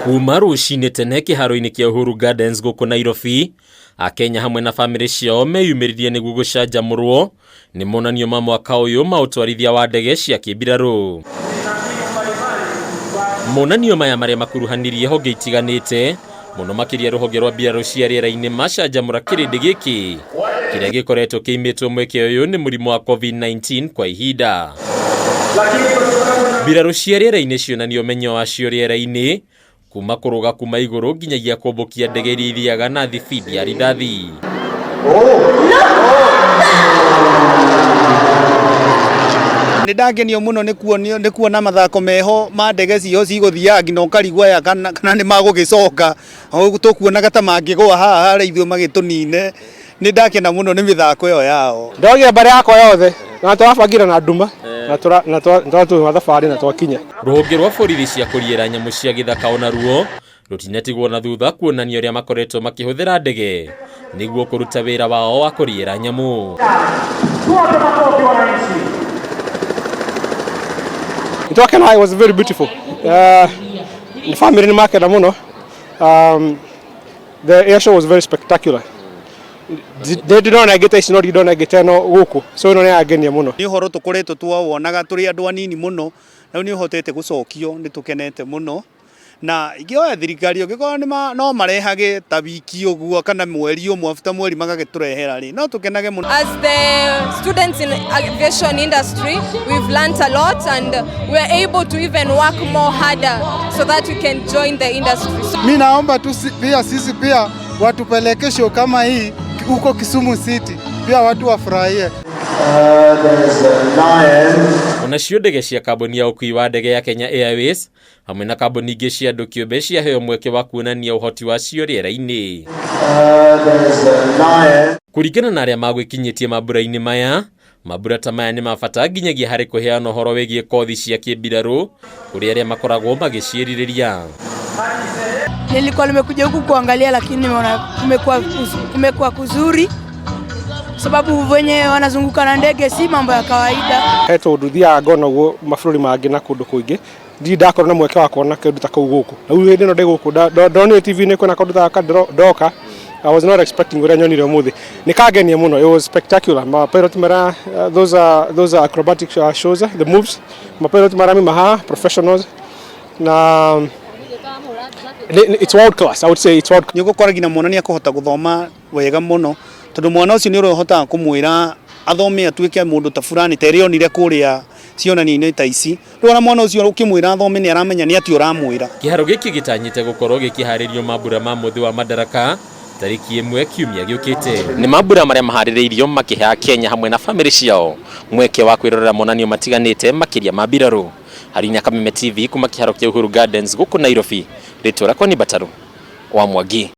Kuma rũcinĩ tene kĩharo-inĩ kĩa Uhuru Gardens gũkũ Nairobi, Akenya hamwe na bamĩrĩ ciao meyumĩririe nĩguo gũcanjamũrwo nĩ monanio ma mwaka ũyũ ma ũtwarithia wa ndege cia kĩmbirarũ. Monanio maya marĩa makuruhanirie honge itiganĩte mũno makĩria rũhonge rwa mbirarũ cia rĩera-inĩ macanjamũra kĩrĩndĩ gĩkĩ kĩrĩa gĩkoretwo kĩimĩtwo mweke ũyũ nĩ mũrimũ wa COVID-19 kwa ihinda. Mbirarũ cia rĩera-inĩ cionania ũmenyo wacio rĩera-inĩ kuma kũrũga kuma igũrũ nginyagia kũmbũkia ndege iria ithiaga na thibindi ya rithathi. Nĩ ndakenio mũno nĩ kuonio nĩ kuona mathako meho ma ndege ciho cigũthiaga nginya ũkarigwo aya kana kana nĩ magũgĩcoka tũkuonaga ta mangĩgũa haha harĩa ithuĩ magĩtũnine. Nĩ ndakena mũno nĩ mĩthako ĩyo yao. Ndogire mbarĩ yakwa yothe na tũrabangire na nduma na tũra thabarĩ na twakinya. Rũhonge rwa borithi cia kũriĩra nyamũ cia gĩthaka onaruo rũtinatigwo na thutha kuonania ũrĩa makoretwo makĩhũthĩra ndege nĩguo kũruta wĩra wao wa kũriĩra nyamũ. Nĩtwakena, it was very beautiful. Nĩ family nĩ makena mũno. The air show was very spectacular. Ndĩ ndĩrona ĩngĩ ta ici no ndirĩ ndona ĩngĩ ta ĩno gũkũ, so ĩno nĩ yangenia mũno. Nĩ ũhoro tũkoretwo twawonaga tũrĩ andũ anini mũno, rĩu nĩ ũhotete gũcokio, nĩ tũkenete mũno. Na ingĩhoya thirikari ũngĩkorwo nĩ no marehage ta wiki ũguo kana mweri ũmwe after mweri magagĩtũrehera rĩ, no tũkenage mũno. As the students in aviation industry, we've learnt a lot and we're able to even work more harder so that we can join the industry. So Mi naomba tu pia sisi pia watupeleke show kama hii huko Kisumu City, pia watu wafurahie. Onacio ndege cia kambuni ya ũkui wa ndege ya Kenya Airways hamwe na kambuni ingĩ cia andũ kĩũmbe ciaheo mweke wa kuonania ũhoti wacio rĩera-inĩ. Kũringana na arĩa magwĩkinyĩtie mambura-inĩ maya, mambura ta maya nĩ ma bata nginyagia harĩ kũheana ũhoro wĩgiĩ kothi cia kĩmbirarũ kũrĩ arĩa makoragwo magĩciĩrirĩria. Nilikuwa nimekuja huku kuangalia, lakini nimeona kumekuwa kuzuri sababu wenye wanazunguka na ndege si mambo ya kawaida. He tondũ thiaga ngona ũguo mabũrũri mangĩ na kũndũ kũingĩ, ndirĩ ndakorwo na mweke wa kuona kĩndũ ta kũu gũkũ. Na rĩu hĩndĩ ĩno ndĩ gũkũ ndonire TV-inĩ kwĩna kaũndũ ta gaka ndoka, I was not expecting ũrĩa nyonire ũmũthĩ. Nĩ kangenia mũno, it was spectacular. Ma pilot mara, those are acrobatic shows, the moves. Ma pilot maramima haha, professionals. Na it's world class, I would say it's world class. Nĩ ũgũkora nginya mwana nĩ akũhota gũthoma wega mũno, tondũ mwana ũcio nĩ ũrĩhotaga kũmwĩra athome atuĩke mũndũ ta fulani ta ĩrĩa onire kũrĩa cionanio-inĩ ta ici. Rĩu ona mwana ũcio ũkĩmwĩra athome nĩ aramenya nĩ atĩa ũramwĩra. Kĩharo gĩkĩ gĩtanyĩte gũkorwo gĩkĩharĩrio mambura ma mũthĩ wa Madaraka tarĩki 1 kiumia gĩũkĩte. Nĩ mambura marĩa maharĩrĩirio makĩhe Akenya hamwe na bamĩrĩ ciao mweke wa kwĩrorera monanio matiganĩte makĩria ma mbirarũ. Harĩ Kameme TV kuma kĩharo kĩa Uhuru Gardens gũkũ Nairobi, rĩtwa rĩakwa nĩ Mbataru wa Mwangi.